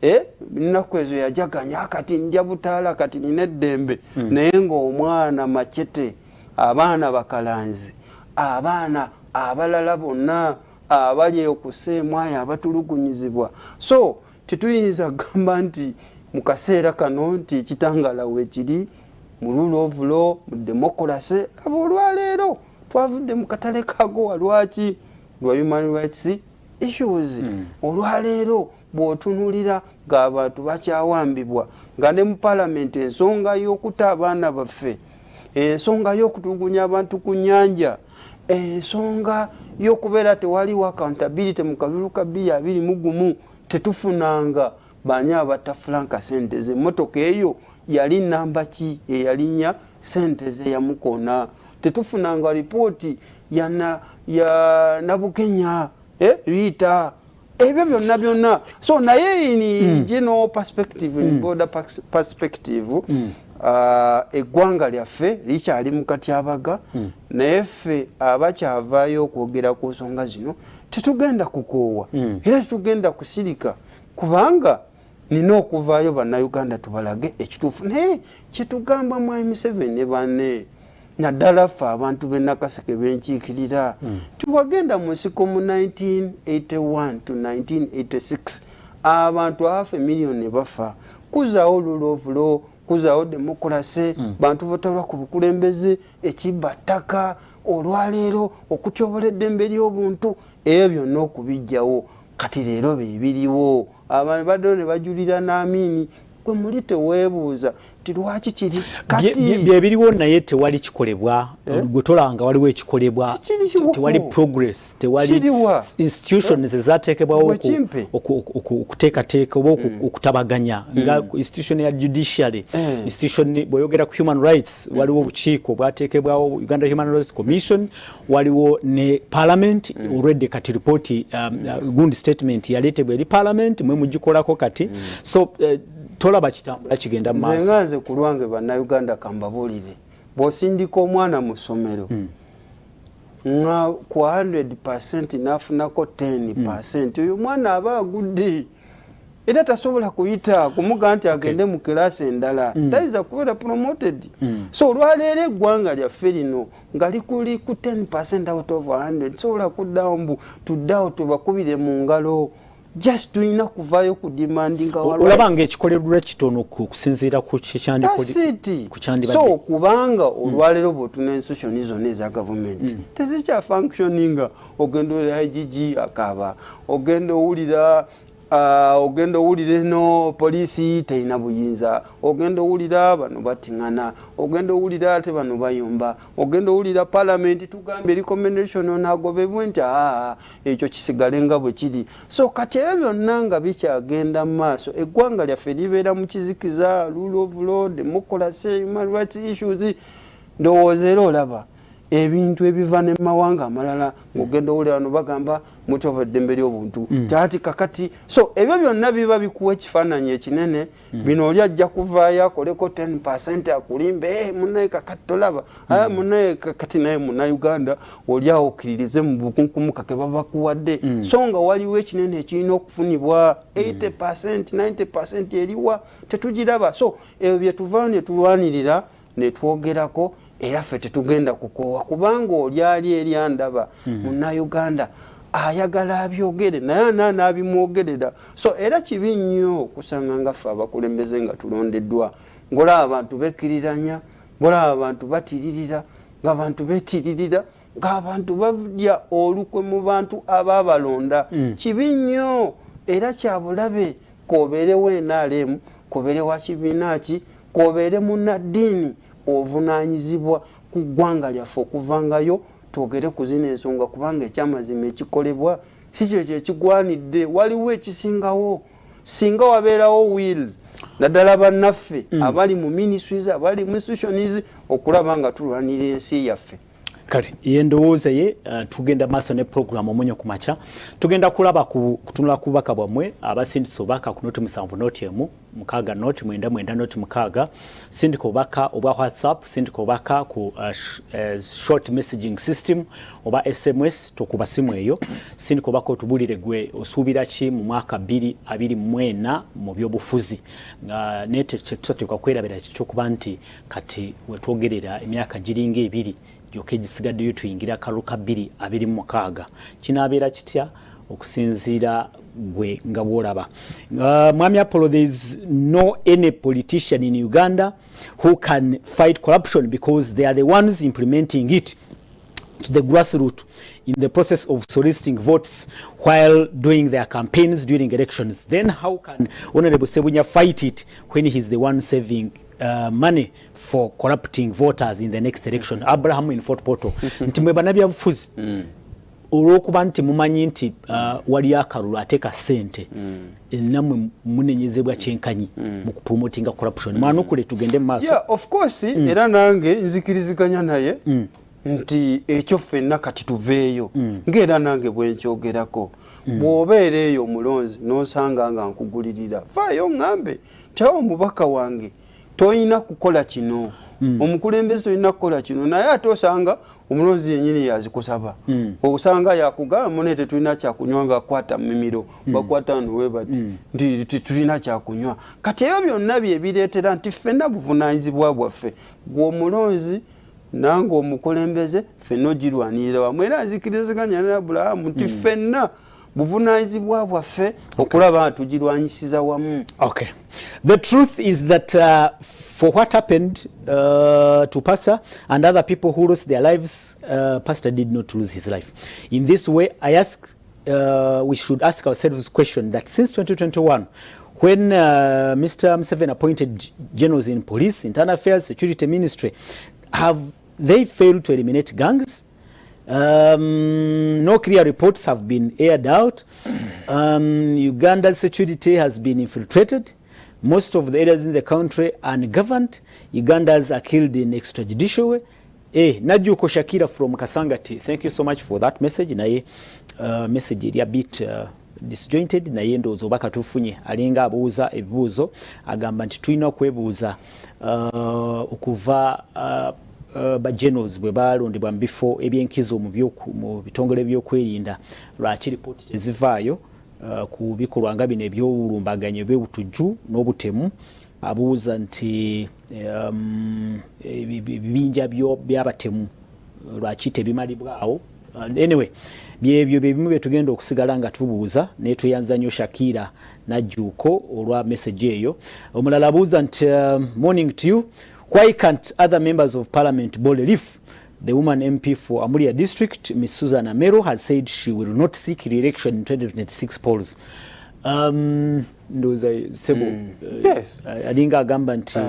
ennaku ezo yajaganya, kati ndya butaala, kati nina eddembe, naye ng'omwana Machete, abaana bakalanzi, abaana abalala bonna abali okuseemwayo abatulugunyizibwa. So tetuyinza kugamba nti mu kaseera kano nti ekitangala weekiri mu rule of law, mu democracy. Aba olwaleero twavudde mu katale kagowa lwaki? Lwa human rights issues. Olwaleero bw'otunulira ng'abantu bakyawambibwa, nga ne mu palamenti ensonga y'okuta abaana baffe, ensonga y'okutulugunya abantu ku nnyanja, ensonga y'okubeera tewaliwo accountability mu kalulu ka 2021, tetufunanga bani abatta Franka sente ze, emmotoka eyo yali namba ki eyalinnya sente ze yamukona, tetufunanga ripooti ya Nabukenya, Rita, ebyo byonna byonna. So naye in general perspective, in broader perspective, eggwanga lyaffe likyali mu katyabaga, naye ffe abakyavaayo okwogera ku nsonga zino tetugenda kukoowa, era tetugenda kusirika, kubanga nina okuvaayo Bannayuganda tubalage ekituufu. Naye kyetugamba Mwami Museveni ne banne, naddala ffe abantu b'e Nakaseke benkiikirira, tiwagenda mu nsiko mu 1981 to 1986, abantu half a million ne bafa kuzaawo rule of law, kuzaawo democracy, bantu batalwa ku bukulembeze, ekibba ttaka, olwaleero okutyobola eddembe ly'obuntu, ebyo byonna okubijjawo. Kati leero bebiriwo, abantu baddeyo ne bajulira n'Amiini. Gwe muli teweebuuza nti lwaki kiri kati? Byebiriwo, naye tewali kikolebwa, eh? Gwe tolanga waliwo ekikolebwa, tewali progress, tewali institutions ezateekebwawo okuteekateeka oba okutabaganya, nga institution ya judiciary, institution bw'oyogera ku human rights, waliwo obukiiko bwateekebwawo, Uganda Human Rights Commission, waliwo ne parliament already. Kati report, gundi statement yaleetebwa eri parliament, mwe mugikolako kati. So tolaba kitambula kigenda mu maaso? Nze nga nze ku lwange, Bannayuganda, kambabuulire, bw'osindika omwana mu ssomero nga ku 100 n'afunako 10, oyo omwana aba agudde, era tasobola kuyita kumuga nti agende mu kirasi endala, tayinza kubeera promoted. So olwaleero eggwanga lyaffe lino nga likuli ku 10 out of 100, sobola kuddawo mbu tuddeawo tubakubire mu ngalo. Just tulina kuvaayo ku demandinga. Olaba nga ekikolerwa kitono kusinziira ku kyandibadde. So kubanga olwaleero bwotuna institution zonna eza gavumenti tezikya functioninga. Ogenda owulira IGG akaaba, ogenda owulira eno poliisi terina buyinza, ogenda owulira bano batiŋŋana, ogenda owulira ate bano bayomba, ogenda owulira palamenti tugambye recommendation onagobebwe nti aa ekyo kisigale nga bwe kiri. So kati ebyo byonna nga bikyagenda mu maaso, eggwanga lyaffe libeera mu kizikiza, rule of law, democracy, human rights issues. Ndowooza era olaba Ebintu ebiva ne mawanga amalala, ng'ogenda owulira wano bagamba mutyoba eddembe ly'obuntu ati kakati. So ebyo byonna biba bikuwa ekifaananyi ekinene. Bino oli ajja kuvaayo akoleko 10% akulimbe, "Eh, munaye kakati tolaba. Ah, munaye kakati." Naye Munauganda oli awo okkiririze mu bukunkumuka ke babakuwadde, so nga waliwo ekinene ekirina okufunibwa. 80%, 90% eriwa? Tetugiraba. So ebyo byetuva ne tulwanirira, netwogerako, era ffe tetugenda kukoowa, kubanga oli ali eri andaba Munnayuganda ayagala abyogere, naye ana n'abimwogerera. So era kibi nnyo okusanga nga ffe abakulembeze nga tulondeddwa, ngolaba abantu bekkiriranya, ngolaba abantu batiririra, ngaabantu betiririra, ng'abantu balya olukwe mu bantu abaabalonda. Kibi nnyo era kyabulabe. Kobeerewo NRM, kobeere wa kibiina ki, kobeere munnaddiini, ovunaanyizibwa ku ggwanga lyaffe okuvangayo twogere ku zino ensonga, kubanga ekyamazima ekikolebwa si kyo kyekigwanidde, waliwo ekisingawo. Singa wabeerawo will, naddala bannaffe abali mu ministries, abali mu institutions, okulaba nga tulwanira ensi yaffe. Kale yendowooza ye. Tugenda maaso ne program Omunyo ku Makya. Tugenda kulaba kutunula ku bubaka bwammwe abasindisa obubaka ku 070 1 6 9 9 0 6. Sindika obubaka obwa WhatsApp, sindika obubaka ku short messaging system oba SMS, tokuba simu eyo. Sindika obubaka otubulire gwe osuubira ki mu mwaka 2024 mu byobufuzi. Naye tetutateekwa kwerabira kikyokuba nti kati wetwogerera emyaka giringa 2 gyokka egisigaddeyo tuyingira akalulu ka 2026. Kinaabeera kitya okusinziira gwe nga bwolaba? Mwami Apollo, there is no any politician in Uganda who can fight corruption because they are the ones implementing it to the grassroots in the process of soliciting votes while doing their campaigns during elections. Then how can Honorable Sebunya fight it when he's the one saving money for corrupting voters in the next election? Abraham in Fort Portal. Nti mwe bannabyabufuzi, olw'okuba nti mumanyi nti wali akalulu ate ka ssente, nammwe munenyezebwa kyenkanyi mu kupromotinga corruption. Mwanukule tugende mu maaso. Yeah, of course. Era nange nzikiriziganya naye nti ekyo ffenna kati tuveeyo, ng'era nange bwe nkyogerako. Bw'obeera eyo omulonzi n'osanga nga nkugulirira, faayo ŋŋambe nti awo omubaka wange toyina kukola kino, omukulembeze tolina kukola kino. Naye ate osanga omulonzi yennyini yazikusaba, osanga yakugamba, "Mune tetulina kyakunywa," nga akwata mimiro, bakwata nwe bati nti tetulina kyakunywa. Kati ebyo byonna byebireetera nti ffenna buvunanyizibwa bwaffe, gwe omulonzi nange omukulembeze, ffenna ogirwanirira wamu. Era nzikiriziganya ne Abulahamu nti ffenna buvunanyizibwa bwaffe okulaba nti tugirwanyisiza wamu. Okay. The truth is that for what happened to Pastor and other people who lost their lives, Pastor did not lose his life. In this way, I ask, we should ask ourselves question that since 2021, when Mr. Museveni appointed generals in police, internal affairs, security ministry, have they failed to eliminate gangs? No clear reports have been aired out. Uganda's security has been infiltrated. Most of the areas in the country are ungoverned. Ugandans are killed in extrajudicial way. Najuko Shakira from Kasangati, thank you so much for that message. Naye message eri a bit disjointed, naye ndowooza oba katufunye. Alinga abuuza ebibuuzo, agamba nti tulina okwebuuza okuva ba generals bwe balondebwa mu bifo ebyenkizo mu bitongole byokwerinda, lwaki ripooti tezivaayo ku bikolwa nga bino ebyobulumbaganyi, ebyobutujju n'obutemu? Abuuza nti ebibinja by'abatemu lwaki tebimalibwawo? Anyway, byebyo byebimu byetugenda okusigala nga tubuuza, naye tweyanza nnyo Shakira Najjuuko olwa message eyo. Omulala abuuza nti, "Morning to you. Why can't other members of parliament borrow a leaf? The woman MP for Amuria district, Miss Susan Amero, has said she will not seek re-election in 2026 polls." Ndowooza sebo, alinga agamba nti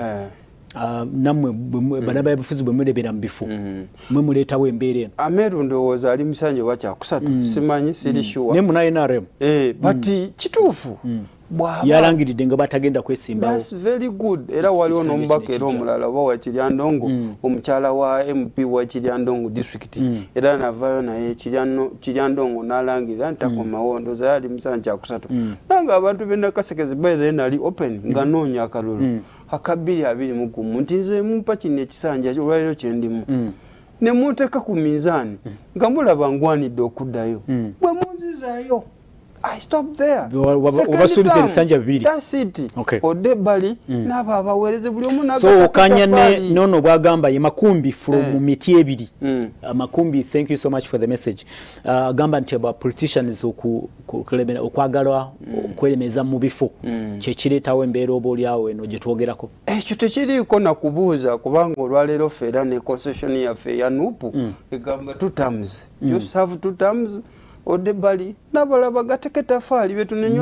Nammwe bannabyabufuzi bwe murebera mu bifo, mwe muleetawo embeera eno. Ameru ndowooza ali musanja oba kyakusatu, simanyi, siri sure. Ne muna NRM. But kituufu. Yalangiridde nga batagenda kwesimbawo. That's very good. Era waliwo n'omubaka era omulala oba wa Kiryandongo, omukyala wa MP wa Kiryandongo district, era navayo naye Kiryandongo n'alangirira nti takomawo. Ndowooza yali musanja kyakusatu. Nange abantu b'e Nakasekezi, by then nali open nga noonya akalulu aka 2021, nti nze mumpa kino ekisanja olwaleero kyendimu, ne munteeka ku minzaani nga mulaba ngwanidde okuddayo, bwe munzizaayo, I stop there. Obasuubiza ebisanja bibiri. That's it. Odde ebbali n'abo abaweereze buli omu. So okanya ne nono bwagamba ye Makumbi from miti ebiri. Makumbi, thank you so much for the message. Agamba nti aba politicians okwagala okweremeza mu bifo kyekireetawo embeera oba oliawo eno gye twogerako. Ekyo tekiriiko nakubuuza, kubanga olwaleero ffe era ne constitution yaffe eya NUP egamba two terms. You serve two terms, odde ebbali n'abalala gateka etafaali.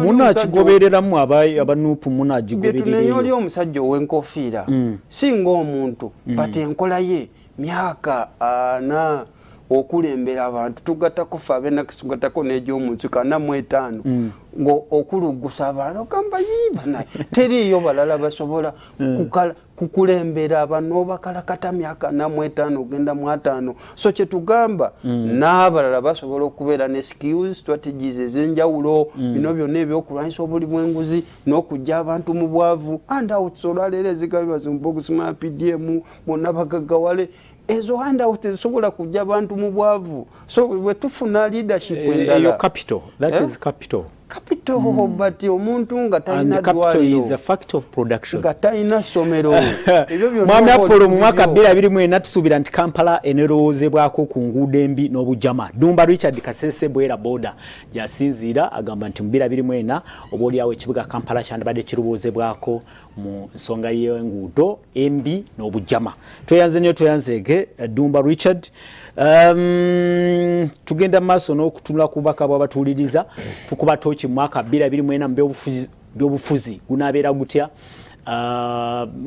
Munakigobereramu aba NUP? Munagigoberera oli omusajja ow'enkofiira singa omuntu, but enkola ye myaka 40 okulembera abantu, tugattako ffe abenakisi, tugattako n'egyomunsi 45, nga okulugusa abantu ogamba yiibana teriiyo balala basobola kukulembera bano bakalakata myaka 45 ogenda mu 50. So kyetugamba, n'abalala basobola okubeera ne skills, strategies ez'enjawulo, bino byonna ebyokulwanyisa obuli bw'enguzi n'okujja abantu mu bwavu. Handouts olwaleero ezigabibwa zimbogusima PDM bonna bagaggawale, ezo handout ezisobola kujja abantu mu bwavu. So bwe tufuna leadership endala. Capital, that is capital. Capital, but omuntu nga talina ddwaliro, nga talina ssomero. Ebyo byonna. Mwami Apollo, mu mwaka 2024 tusuubira nti Kampala enerowoozebwako ku nguudo embi n'obujama. Dumba Richard Kasese Bwera Boda gyasinziira agamba nti mu 2024 oba oliawo ekibuga Kampala kyandibadde kirowoozebwako mu nsonga y'enguudo embi n'obujama. Tweyanze nnyo, tweyanzeege Dumba Richard. Tugenda mu maaso n'okutunula ku bubaka bw'abatuwuliriza. Tukuba tooki mu mwaka 2024 mu byobufuzi gunaabeera gutya?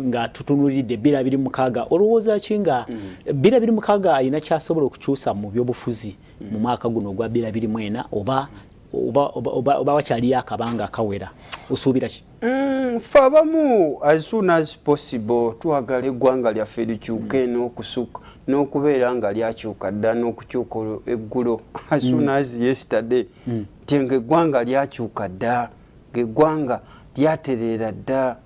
Nga tutunulidde 2026, olowooza ki nga 2026 alina kyasobola okukyusa mu byobufuzi mu mwaka guno ogwa 2024, oba wakyaliyo akabanga akawera? Osuubira ki? Ffe abamu, as soon as possible twagala eggwanga lyaffe likyuke n'okusuka n'okubeera nga lyakyuka dda n'okukyuka eggulo, as soon as yesterday, nti nga eggwanga lyakyuka dda, ng'eggwanga lyatereera dda,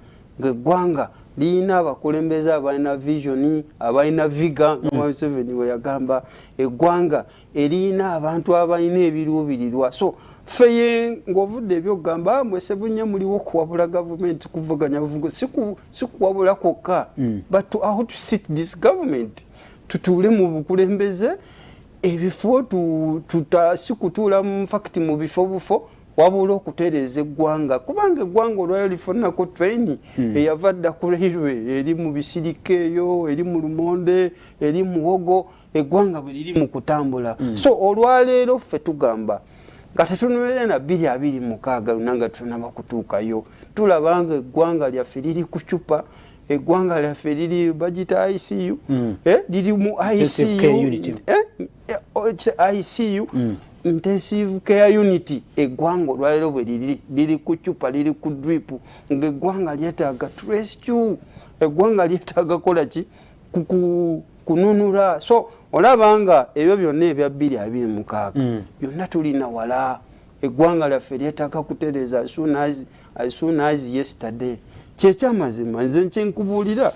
ng'eggwanga liyina abakulembeze abalina vision, abalina vigour, nga Museveni bwe yagamba, eggwanga eriyina abantu abalina ebiruubirirwa. So ffeye ng'ovudde ebyokugamba mwese bunye muliwo kuwabula gavumenti, kuvuganya buvugo, si kuwabula kwokka, but to how to sit this government, tutuule mu bukulembeze ebifo, si kutuula mu fact mu bifo bufo, wabula okutereeza eggwanga, kubanga eggwanga olwaliro lifunako train eyava dda ku railway, eri mu Bisirika eyo, eri mu Lumonde, eri Muwogo, eggwanga bwe liri mu kutambula. So olwaleero ffe tugamba nga tetunuulira na 2026 yonna nga tunaba kutuukayo, tulaba nga eggwanga lyaffe liri ku cupa, eggwanga lyaffe liri bagita ICU, liri mu ICU, ICU, intensive care unit. Eggwanga olwaleero bwe liri, liri ku cupa, liri ku drip, ng'eggwanga lyetaaga to rescue, eggwanga lyetaaga kola ki? Kununula. So olaba nga ebyo byonna ebya 2026 byonna tulina wala. Eggwanga lyaffe lyetaaga kutereeza as soon as yesterday. Kyekyamazima nze nkyenkubuulira,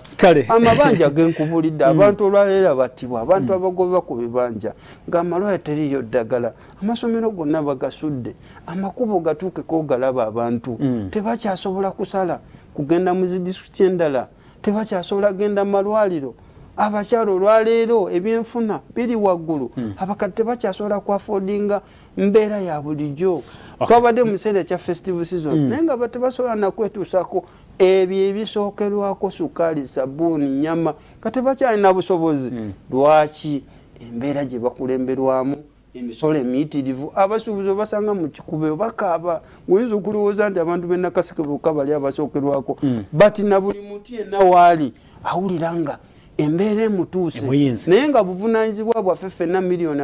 amabanja genkubuulidde, abantu olwaleero battibwa, abantu abagobebwa ku bibanja, ng'amalwaliro teriyo ddagala, amasomero gonna bagasudde, amakubo gatuukeko galaba, abantu tebakyasobola kusala kugenda mu zidisitulikiti endala, tebakyasobola genda mu malwaliro, abakyalo olwaleero ebyenfuna biri waggulu, abakadde tebakyasobola kwaffordinga mbeera ya bulijjo. Twabadde mu kiseera ekya festive season, naye nga tebasobola nakwetuusako ebyo ebisookerwako, sukaali, sabuuni, nyama, nga tebakyalina busobozi. Lwaki? Embeera gye bakulemberwamu. Emisolo emiyitirivu, abasuubuzi obasanga mu kikube bakaaba. Oyinza okulowooza nti abantu b'enakaseke bokka bali abasookerwako, but na buli muntu yenna waali awulira nga embeera emutuuse, naye nga buvunanyizibwa bwaffe ffenna 46 million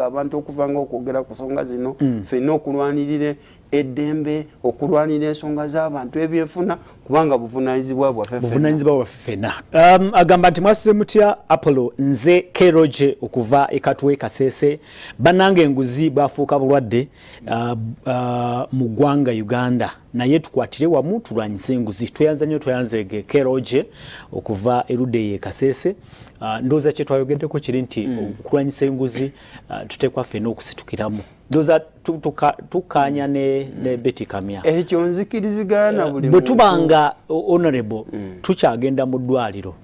abantu okuva nga okwogera ku nsonga zino, ffenna okulwanirira eddembe, okulwanira ensonga z'abantu, ebyenfuna, kubanga buvunanyizibwa bwaffe. Buvunanyizibwa bwaffe ffenna. Agamba nti mwasize mutya Apollo, nze Keroge okuva ekatwe Kasese. Bannange, enguzi bwafuuka bulwadde mu ggwanga Uganda, naye tukwatire wamu tulwanyise enguzi. Tweyanza nnyo, tweyanzege Keroge okuva erudde ye Kasese. Ndowooza kye twayogeddeko kiri nti okulwanyisa enguzi tuteekwa ffenna okusitukiramu. Ndowooza tukkaanya ne Betty Kamya. Ekyo nzikirizigana buli Bwe tubanga, honorable, tukyagenda mu ddwaliro,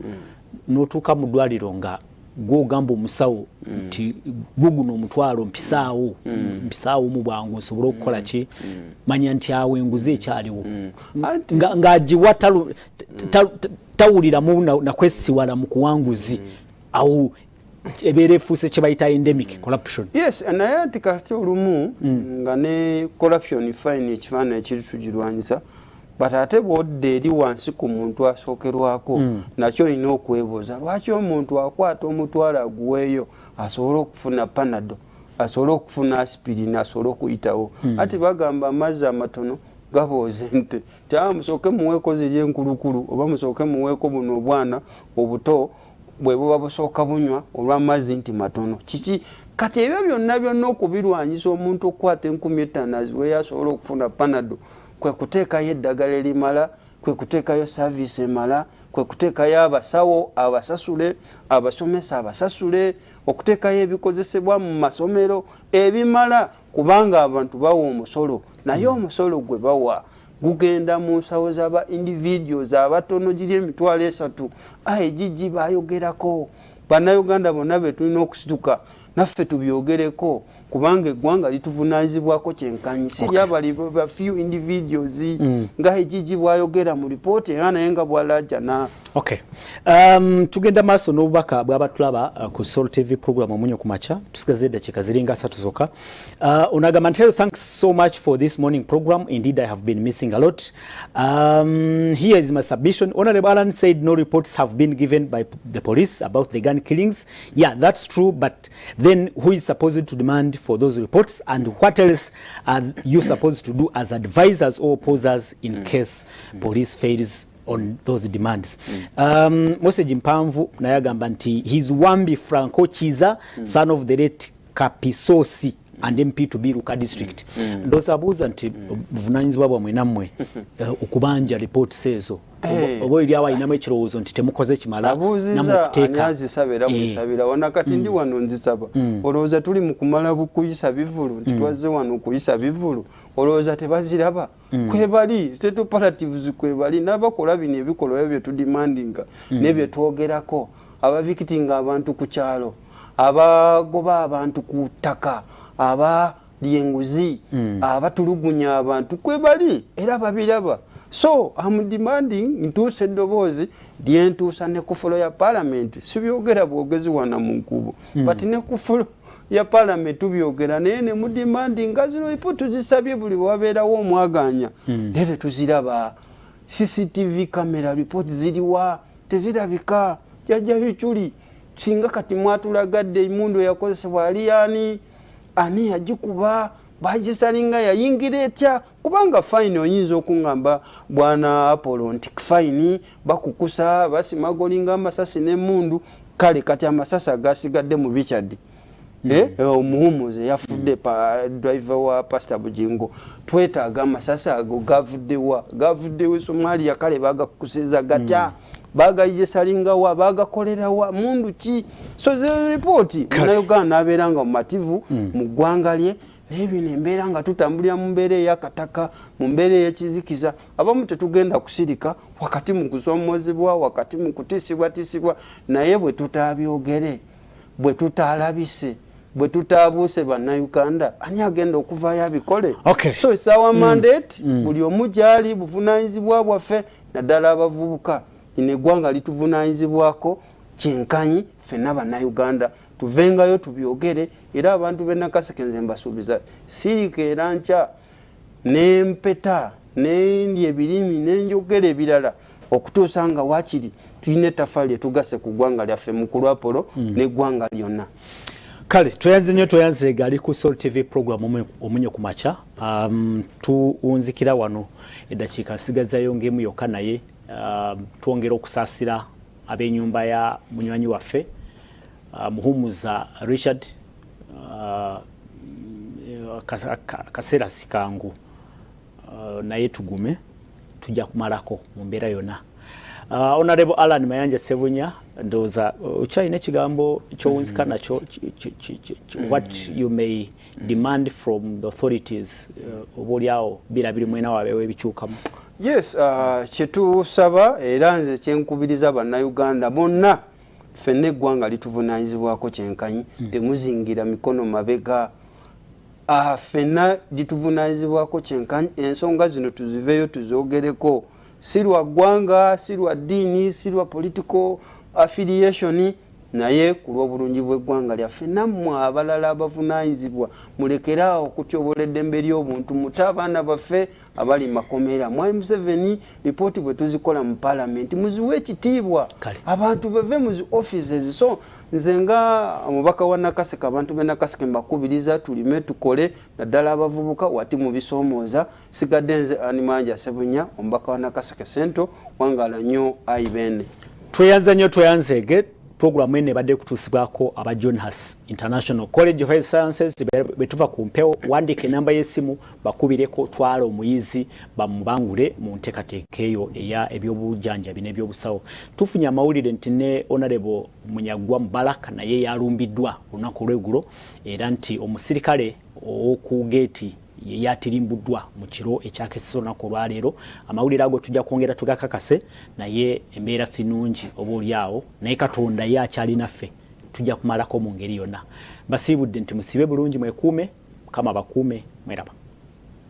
n'otuuka mu ddwaliro nga gwogamba omusawo nti guguno omutwalo mpisaawo, mpisaawo mu bwangu nsobole okukola ki, manya nti awo enguzi ekyaliwo. Ng'agiwa tawuliramu nakwesiwala mu kuwanguzi, awo ebeera efuuse kye bayita endemic corruption. Yes, naye ati kati olumu nga ne corruption, fine, ekifaananyi kiri tugirwanyisa, but ate bwodda eri wansi ku muntu asookerwako, nakyo olina okwebuuza lwaki omuntu akwata omutwalo aguweeyo asobole okufuna Panado, asobole okufuna aspirin, asobole okuyitawo. Ati bagamba amazzi amatono gabooza ente, ti aa musooke muweeko ziri enkulukulu, oba musooke muweeko buno obwana obuto bwe buba busooka bunywa olw'amazzi nti matono. Kiki kati ebyo byonna byonna okubirwanyisa, omuntu okukwata 5000 aziweeyo asobole okufuna Panado, kwe kuteekayo eddagala erimala, kwe kuteekayo service emala, kwe kuteekayo abasawo abasasule, abasomesa abasasule, okuteekayo ebikozesebwa mu masomero ebimala, kubanga abantu bawa omusolo, naye omusolo gwe bawa gugenda mu nsawo z'aba individuals abatono, giri 30,000. Aye gigi bayogerako Bannayuganda bonna be tulina okusituka naffe tubyogereko, kubanga eggwanga lituvunanyizibwako kyenkanyi, si lyabali ba few individuals, nga egigi bwayogera mu ripooti era naye nga bwalajana. Okay. Tugenda maaso n'obubaka bw'abatulaba ku Sol TV program Omunyo ku Makya. Tusigaze eddakiika ziringa 3 zokka. Onagamba nti, "Thanks so much for this morning program. Indeed, I have been missing a lot. Here is my submission. Honorable Alan said no reports have been given by the police about the gun killings. Yeah, that's true, but then who is supposed to demand for those reports, and what else are you supposed to do as advisors or opposers in case police fails on those demands?" Message mpanvu, naye agamba nti he's Wambi Franco Chiza, son of the late Kapisosi and MP to Biruka district. Ndowooza abuuza nti buvunanyizibwa bwammwe nammwe okubanja reports ezo, oba eri awo alinamu ekirowoozo nti temukoze kimala namwe Abuuziza okuteeka anazisaba era musabira wana. Kati ndi wano nzisaba. Olowooza tuli mu kumala kuyisa bivulu nti twazze wano okuyisa bivulu? Olowooza tebaziraba? Kwebali state operatives, kwebali n'abakola bino ebikolwa ebyo byetudemandinga n'ebyo twogerako, abaevictinga abantu ku kyalo, abagoba abantu ku ttaka, abalya enguzi, abatulugunya abantu, kwebali era babiraba. So am demanding, ntuusa eddoboozi lyentuusa ne ku floor ya parliament. Sibyogera bwogezi wana mu nkubo, but ne ku floor ya parliament tubyogera, naye ne mudemandinga zino ripooti tuzisabye buli wabeerawo omwaganya, naye tetuziraba. CCTV camera report ziriwa? Tezirabika. Jajja Hichuli, singa kati mwatulagadde emundu eyakozesebwa ali ani, ani yagikuba, bagisalinga yayingira etya? Kubanga fine, oyinza okuŋŋamba bwana Apollo nti fine, bakukusa basmugglinga amasasi n'emundu. Kale kati amasasi agasigadde mu Richard, omuhumuzi yafudde, pa driver wa Pastor Bujingo, twetaaga amasasi ago gavuddewa? Gavuddewa Somalia. Kale bagakukusiza gatya? Bagayisalingawa? Bagakolerawa? Mundu ki? So ze ripooti, Munauganda nabeera nga mumativu mu ggwanga lye. Naye bino embeera nga tutambulira mu mbeera eyakataka, mu mbeera ey'ekizikiza, abamu tetugenda kusirika wakati mu kusomozebwa, wakati mu kutiisibwatiisibwa. Naye bwe tutaabyogere, bwe tutaalabise, bwe tutaabuuse Bannayuganda, ani agenda okuvaayo abikole? So it's our mandate, buli omu gyali buvunanyizibwa bwaffe, naddala abavubuka. Lino eggwanga lituvunanyizibwako kyenkanyi ffenna Bannayuganda. Tuvengayo tubyogere. Era abantu b'e Nakaseke, nze mbasuubiza, sirika era nkya nempeta nendya ebirimi nenjogera ebirala okutuusa nga wakiri tulina ettafaali lyetugase ku ggwanga lyaffe, mukulu Apolo, n'eggwanga lyonna. Kale tweyanze nnyo, tweyanze gali ku Sol TV program Omunye ku Makya. Tuwunzikira wano, eddakiika nsigazayo ng'emu yokka, naye twongera okusaasira ab'ennyumba ya munywanyi waffe Muhumuza Richard. Kaseera si kangu, naye tugume, tujja kumalako mu mbeera yonna. Honorable Alan Mayanja Sebunya, ndowooza okyalina ekigambo kyowunzika nakyo, what you may demand from the authorities, oba oliawo 2024 wabeewo ebikyukamu. Yes, kyetusaba era nze kyenkubiriza Bannayuganda bonna, ffenna eggwanga lituvunanyizibwako kyenkanyi. Temuzingira mikono mabega. Ffenna lituvunanyizibwako kyenkanyi. Ensonga zino tuziveeyo tuzogereko, si lwa ggwanga, si lwa ddiini, si lwa political affiliation, naye ku lw'obulungi bw'eggwanga lyaffe. Nammwe abalala abavunanyizibwa, mulekeraawo okutyobola eddembe ly'obuntu, mute abaana baffe abali makomera. Mwami Museveni, ripooti bwe tuzikola mu palamenti muziwe ekitiibwa, abantu bave mu zi offices. So nze nga omubaka wa Nakaseke, abantu b'e Nakaseke mbakubiriza tulime, tukole, naddala abavubuka wati mubisoomooza. Sigadde nze Animanja Sebunya, omubaka wa Nakaseke Central. Wangala nnyo ayi beene. Tweyanza nnyo, tweyanzeege. Puroguramu eno ebadde kutuusibwako aba John Huss International College of Health Sciences. Bwe tuva ku mpewo, wandiika enamba y'essimu bakubireko, twala omuyizi bamubangule mu nteekateeka eyo eya ebyobujjanjabi n'ebyobusawo. Tufunye amawulire nti ne Honorable Munyagwa Mubaraka naye yalumbiddwa olunaku olweggulo, era nti omusirikale ow'oku geeti yatirimbuddwa mu kiro ekyakesesa olunaku olwaleero. Amawulire ago tujja kwongera tugakakase, naye embeera si nungi oba oliawo, naye Katonda ye akyali naffe, tujja kumalako mu ngeri yonna. Mbasiibudde nti musibe bulungi, mwekuume, Mukama bakuume, mweraba.